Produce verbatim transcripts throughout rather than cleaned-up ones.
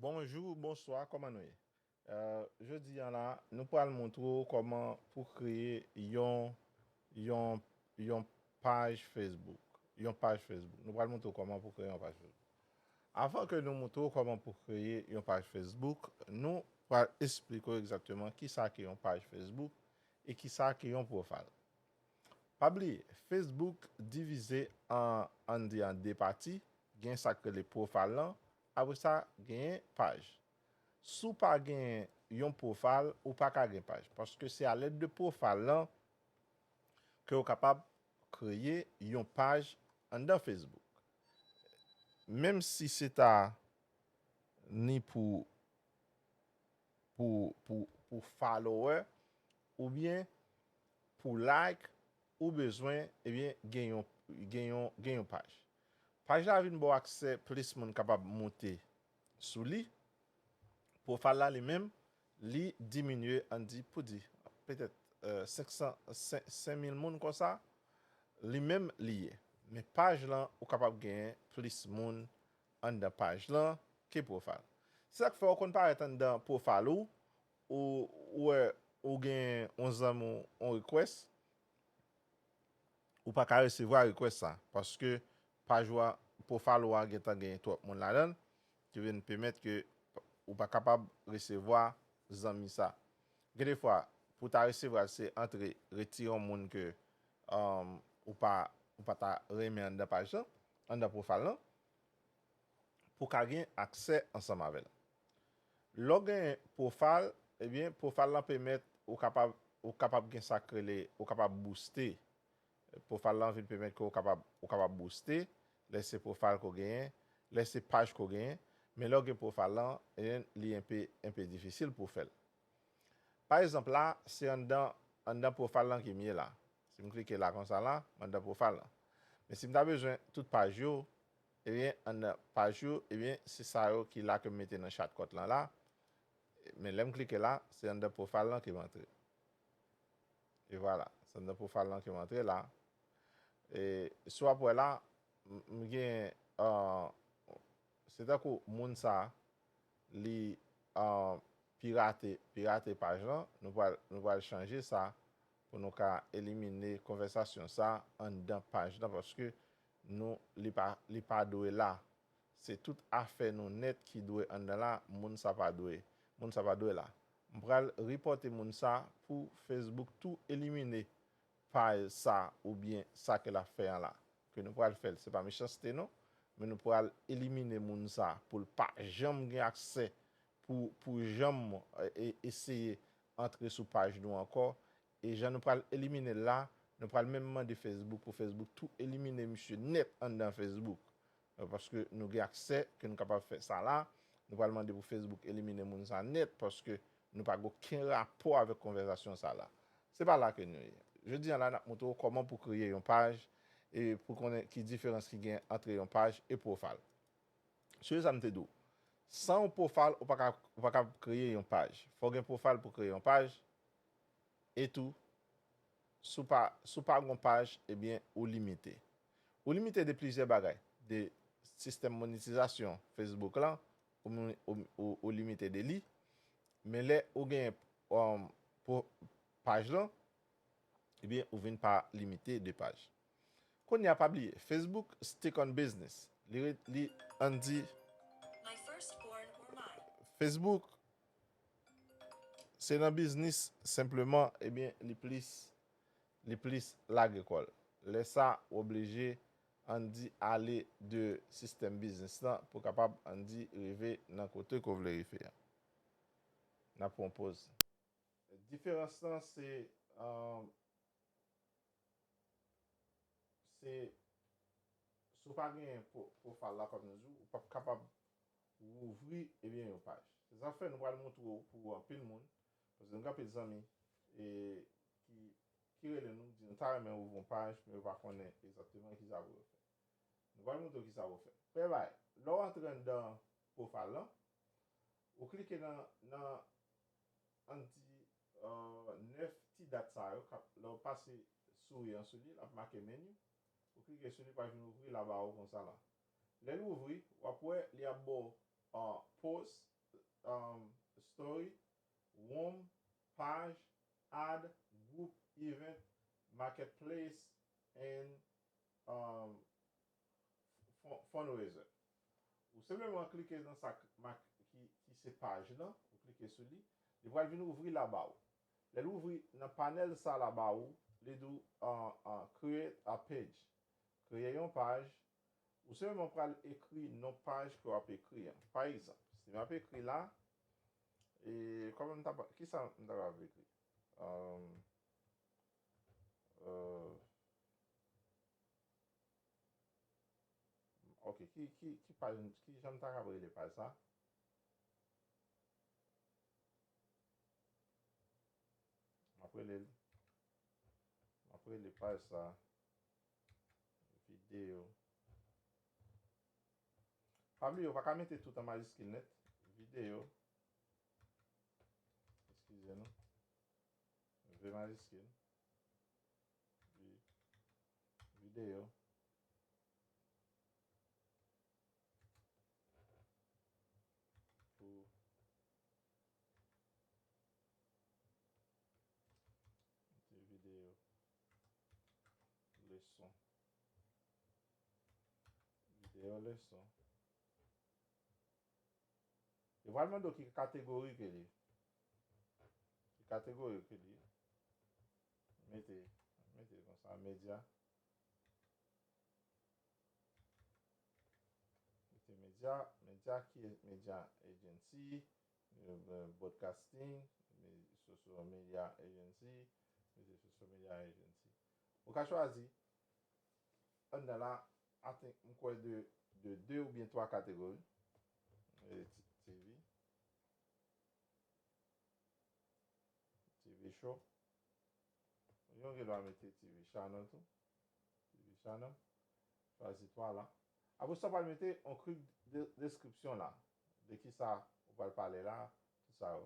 Bonjou, bonswa, kòman nou ye? Euh, jodi a la, nou pral montre w kòman pou kreye yon, yon, yon paj Facebook. Yon paj Facebook. Nou pral montre w kòman pou kreye yon paj Facebook. Avan ke nou montre w kòman pou kreye yon paj Facebook, nou pral esplike w egzakteman kisa ki yon paj Facebook e kisa ki yon pwofayl. Pa bliye, Facebook divize an, ann di an de pati, gen sa k rele pwofayl lan, apre sa, genyen paj. Si w pa gen yon pwofayl, ou pa ka gen paj, paske se alèd de pwofayl lan ke w kapab kreye yon paj anndan Facebook. Menm si se ta ni pou, pou, pou, pou follower, oubyen pou like, ou bezwen, ebyen, gen yon, gen yon, gen yon paj. Paj la vin ba w aksè plis moun kapab monte sou li. Pwofayl la li menm, li diminye, ann di, pou di, petèt, euh, senk san, senk, senk mil moun konsa, li menm li ye. Men paj lan, ou kapab genyen plis moun anndan paj lan ke pwofayl. Se sa k fè w konn parèt anndan pwofayl ou, ou, ou wè, ou gen yon zanmi w, yon request, ou pa ka resevwa request sa, paske paj ou a, pwofayl ou a gentan gen twòp moun ladan l, ki vin pèmèt ke ou pa kapab resevwa zanmi sa. Gen de fwa, pou ta resevwa l, se antre, retire yon moun ke, um, ou pa, ou pa ta renmen anndan paj lan, anndan pwofayl lan, pou ka gen aksè ansanm avè l. Lè w gen pwofayl, ebyen, pwofayl lan pèmèt ou kapab, ou kapab gen sa k rele, ou kapab booste. Pwofayl lan vin pèmèt ke w kapab, ou kapab booste, lè se pwofayl ke w genyen, lè se paj ke w genyen, men lè w gen pwofayl lan, ebyen, li enpe, enpe difisil pou w fè l. Pa egzanp la, se anndan, anndan pwofayl lan ke m ye la. Si m klike la konsa la, m anndan pwofayl lan. Men si m ta bezwen tout paj yo, ebyen, anndan paj yo, ebyen, se sa yo ki la ke m mete nan chat kòt lan la. Men lè m klike la, se anndan pwofayl lan ke m antre. E vwala, se anndan pwofayl lan ke m antre la. E si w ap wè la, m, m gen, euh, se tankou moun sa, li, euh, pirate, pirate paj lan. Nou pral, nou pral chanje sa pou nou ka elimine konvèsasyon sa anndan paj lan, paske nou, li pa, li pa dwe la. Se tout afè nou nèt ki dwe anndan la, moun sa pa dwe, moun sa pa dwe la. M pral ripòte moun sa pou Facebook tou elimine paj sa oubyen sa ke l ap fè an la. Ke nou pral fè l, se pa mechanste non, men nou pral elimine moun sa pou l pa janm gen aksè pou, pou janm, e, e, eseye antre sou paj nou ankò. E jan nou pral elimine l la, nou pral menm mande Facebook pou Facebook tou elimine misye nèt anndan Facebook. Paske nou gen aksè ke nou kapab fè sa la. Nou pral mande pou Facebook elimine moun sa nèt paske nou pa gen okenn rapò avèk konvèsasyon sa la. Se pa la ke nou ye. Jodi a la, n ap montre w kòman pou kreye yon paj e pou konnen ki diferans ki gen ant yon paj e pwofayl. Sonje sa m te di w. San yon pwofayl, ou pa ka, ou pa ka kreye yon paj. Fò w gen pwofayl pou kreye yon paj. E tou, si w pa, si w pa gon paj, ebyen, ou limite. Ou limite de plizyè bagay. De sistèm monetizasyon Facebook lan, ou, ou, ou, ou limite de li. Men lè ou gen, um, pou, paj lan, ebyen, ou vin pa limite de paj. Kounye a, pa bliye, Facebook stick on business. Li, li, ann di, Facebook, se nan biznis, senpleman, ebyen, li plis, li plis lage kò l. Lè sa, w oblije, ann di, ale de sistèm biznis lan pou kapab, ann di, rive nan kote ke w vle rive a. N ap pran yon poz. Diferans lan, se, um, se, si w pa gen pwo-, pwofayl la, kòm nou di, ou p ap kapab wouvri, ebyen, yon paj. Se sa k fè nou pral montre w pou anpil moun, paske nou gen anpil zanmi, e, ki, ki rele nou, di nou ta renmen ouvri yon paj, men yo pa konnen egzakteman kisa pou yo fè. Nou pral montre w kisa pou w fè. Premye bagay, lè w antre anndan pwofayl lan, ou klike nan, nan, ann di, euh, nèf ti dat sa yo, k ap, lè w pase souri an sou li, l ap make menu. Ou klike sou li, pral vin ouvri la ba ou konsa la. Lè l ouvri, w ap wè li ap ba w, euh, post, Story, Home, Page, Ad, Group, Event, Marketplace, and um, fun- Fundraiser. Ou senpleman klike nan sa k- mak- ki, ki se paj lan, ou klike sou li, li pral vin ouvri la ba ou. Lè l ouvri nan panèl sa la ba ou, li di w uh, uh, create a page. Kreye yon paj. Ou senpleman pral ekri non paj ke w ap ekri an. Pa egzanp, si m ap ekri la, e kòman m ta pa- kisa m ta kapab ekri? Um, uh, Ok, ki, ki, ki paj, ki jan m ta kapab rele paj sa? M ap rele l, m ap rele paj sa videyo. Pa bliye, ou pa ka mete tout an majiskil nèt. Videyo. Eskize nou. V majiskil. Vi- Videyo. Pou mete videyo leson. Videyo leson. Yo pral mande w ki kategori ke li. Ki kategori ke li. Mete, mete konsa, medya. Mete medya, medya ki medya agency, eh, broadcasting, me- social media agency, mete social media agency. Ou ka chwazi anndan la, I think, m kwè de, de de oubyen twa kategori. Eh, T- TV. TV show. Ou gen dwa mete TV channel tou. TV channel. Chwazi twa la. Apre sa, w pral mete yon quick de- description la. De kisa ou pral pale la, tout sa yo.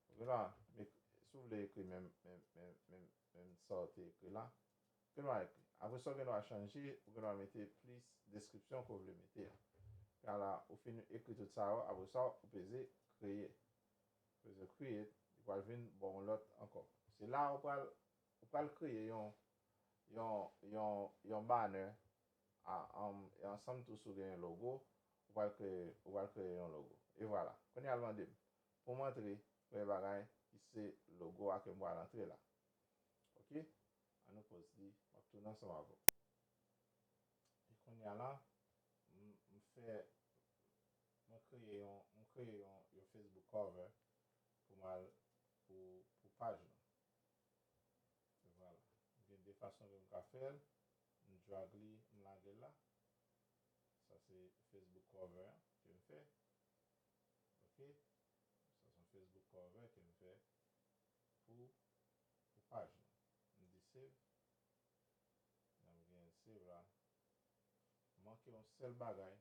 Ou gen dwa, men si w vle ekri menm, menm, menm, menm, menm sa w te ekri la, ou gen dwa ekri. Apre sa, ou gen dwa chanje, ou gen dwa mete plis deskripsyon ke w vle mete a. Kan la, ou fin ekri tout sa yo, apre sa, ou peze kreye. Peze create, li pral vin ba w yon lòt ankò. Se la ou pral, ou pral kreye yon, yon, yon, yon banner a, um, e ansanm tou si w gen yon logo, ou pral kreye, ou pral kreye yon logo. E vwala. Kounye a l mande m pou m antre premye bagay ki se logo a ke m pral antre la. Ok? An nou poz li, m ap tounen ansanm avè w. E kounye a la, m, m fè, mwen kreye yon, m kreye yon, yon Facebook cover pou m al, pou, pou paj lan. Vwala. Gen de fason ke m ka fè l. M drag li, m lage l la. Sa se Facebook cover an ke m fè. Ok? Sa se yon Facebook cover ke m fè pou, pou paj lan. M di save. Nan m gen save la. Manke yon sèl bagay,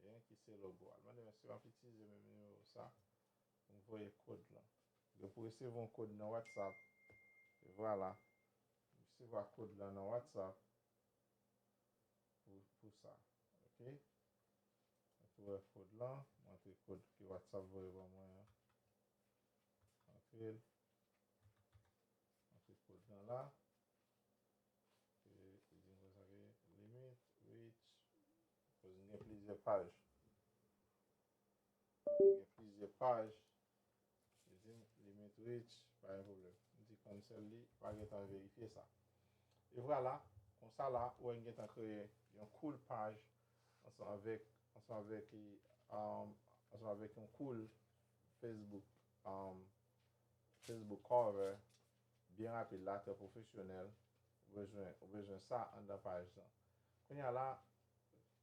e ki se logo a. L mande m èske m ap itilize menm nimewo sa pou m voye kòd lan. Yo pou resevwa yon kòd nan WhatsApp. E vwala. M resevwa kòd lan nan WhatsApp pou, pou sa. Ok? Mwen tou wè kòd lan. Mwen antre kòd ke WhatsApp voye ban mwen an. Antre l. Antre kòd lan la. E, li di m konsa ke limit, reach. Koz m gen plizyè paj. M gen plizyè paj. Li di m limit reach, pa gen pwoblèm. M di cancel li, pa gentan verifye sa. E vwala, konsa la, ou wè m gentan kreye yon cool paj ansanm avèk, ansanm avèk, um, ansanm avèk yon cool Facebook, um, Facebook cover, byen rapid la, trè pwofesyonèl. Ou bezwen, ou bezwen sa anndan paj lan. Kounye a la,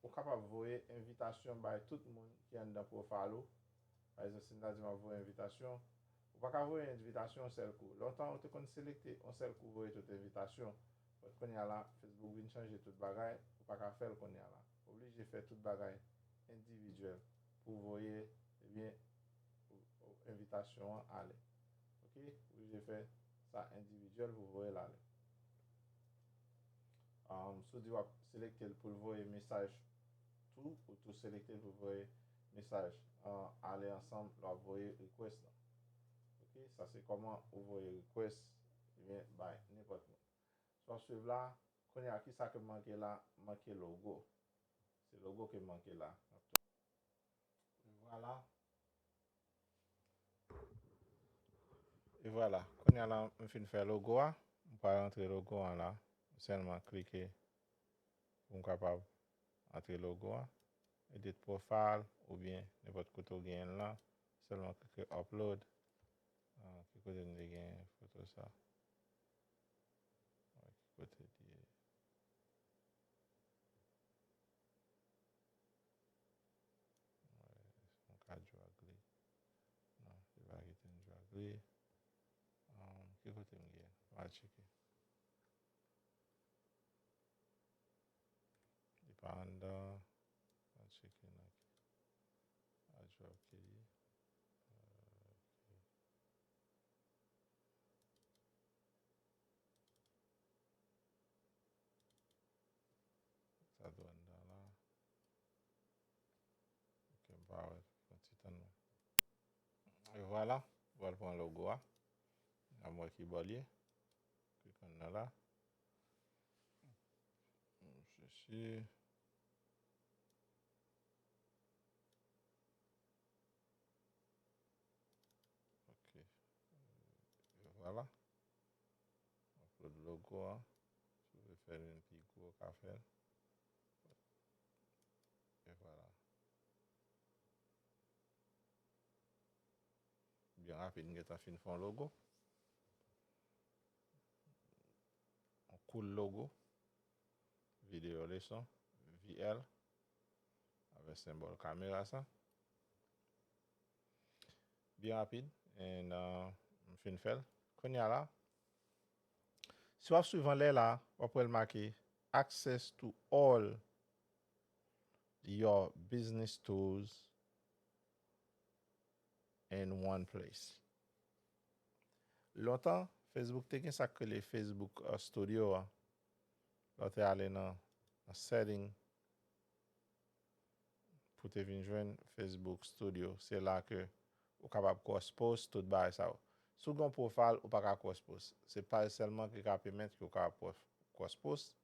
ou kapab voye envitasyon bay tout moun ki anndan profile ou. Pa egzanp, si m ta di m ap voye envitasyon, ou pa ka voye envitasyon yon sèl kou. Lontan, ou te konn selekte yon sèl kou voye tout envitasyon. But kounye a la, Facebook vin chanje tout bagay, ou pa ka fè l kounye a la. Ou oblije fè tout bagay endividyèl pou voye, ebyen, ou- ou- envitasyon an ale. Ok? Ou oblije fè sa endividyèl pou voye l ale. Um, si w di w ap selekte l pou l voye mesaj tou, ou tou selekte pou voye mesaj an ale ansanm lè w ap voye request lan. Ok, sa se kòman ou voye request, ebyen, bay nenpòt moun. Sa w ap swiv la, kounye a, kisa ke m manke la? M manke logo. Se logo ke m manke la. E vwala. E vwala. Kounye a la, m fin fè logo a. M pral antre logo an la. M sèlman klike pou m kapab antre logo a. Edit profile oubyen nenpòt kote w genyen l la. Sèlman klike upload. Ah, ki kote m te gen foto sa? Wè, ki kote li ye? Wè, mwen ka drag li. Non, li pa kite m drag li. Um, ki kote m gen? M al tcheke. Li pa anndan. Al tcheke nan ki. Al drag ki li. Ok. Sa dwe anndan la. Ok, m pa wè. Yon ti tann mwen. E vwala, m pral pran logo a. N a wè ki bò l ye. Klik anndan la. M chèche. Ok. E vwala. Upload logo a. Si w vle fè l vin pi gwo, w ka fè l. E vwala. Byen rapid, m gentan fin fè yon logo. Yon cool logo. Videyo leson, V L, avèk senbòl kamera sa. Byen rapid, and, uh, m fin fè l. Kounye a la, si w ap swiv anlè la, w ap wè l make access to all your business tools in one place. Lontan, Facebook te gen sa k rele Facebook, uh, Studio a. Lè w te ale nan, nan setting pou te vin jwenn Facebook Studio, se la ke ou kapab cross post tout bagay sa yo. Si w gen yon profile, ou pa ka cross post. Se paj sèlman ki ka pèmèt ke w ka cross post.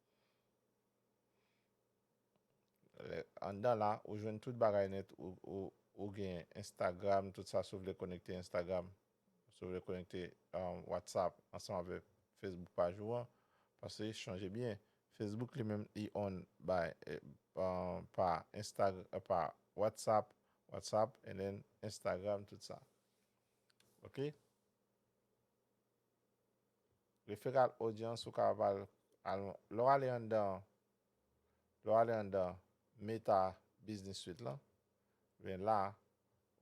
Lè, anndan la, ou jwenn tout bagay nèt, ou, ou, ou gen Instagram, tout sa, si w vle konekte Instagram, si w vle konekte, um, WhatsApp ansanm avèk Facebook paj ou an, paske chanje byen. Facebook li menm, li own by, eh, pa, pa Instag-, pa WhatsApp, WhatsApp, and then Instagram, tout sa. Ok? Referral audience, ou kapab al, al, lè w ale anndan, lè w ale anndan Meta Business Suite lan, ben la,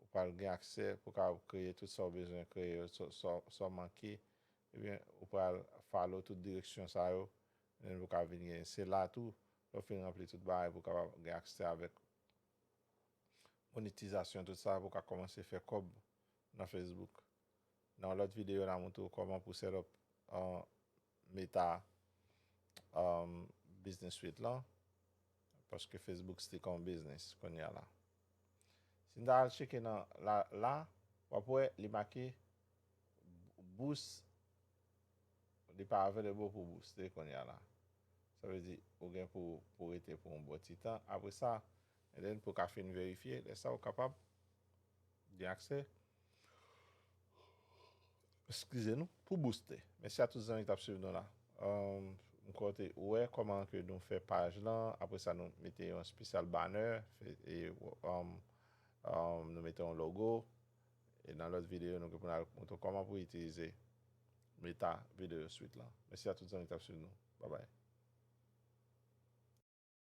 ou pral gen aksè pou w kapab kreye tout sa w bezwen kreye yo, sa, sa, sa w manke, ebyen, ou pral follow tout direksyon sa yo, epi ou ka vin gen, se la tou, lè w fin ranpli tout bagay, pou w kapab gen aksè avèk monetizasyon, tout sa, pou w ka kòmanse fè kòb nan Facebook. Nan yon lòt videyo, n a montre w kòman pou set up, uh, Meta, um, Business Suite lan, paske Facebook still kon biznis kounye a la. Si n ta al tcheke nan la, la, w ap wè li make boost, li pa available pou booste kounye a la. Sa vle di, ou gen pou, pou rete pou yon bon ti tan. Apre sa, and then pou w ka fin verifye, lè sa ou kapab gen aksè, eskize nou, pou booste. Mèsi a tout zanmi ki t ap swiv nou la. Um, m konte ou wè kòman ke nou fè paj lan. Apre sa, nou mete yon espesyal banner. Fè, e, um, um, nou mete yon logo. E nan lòt videyo, nou gen pou n al montre w kòman pou itilize Meta Video Suite lan. Mèsi a tout zanmi ki t ap swiv nou. Babay.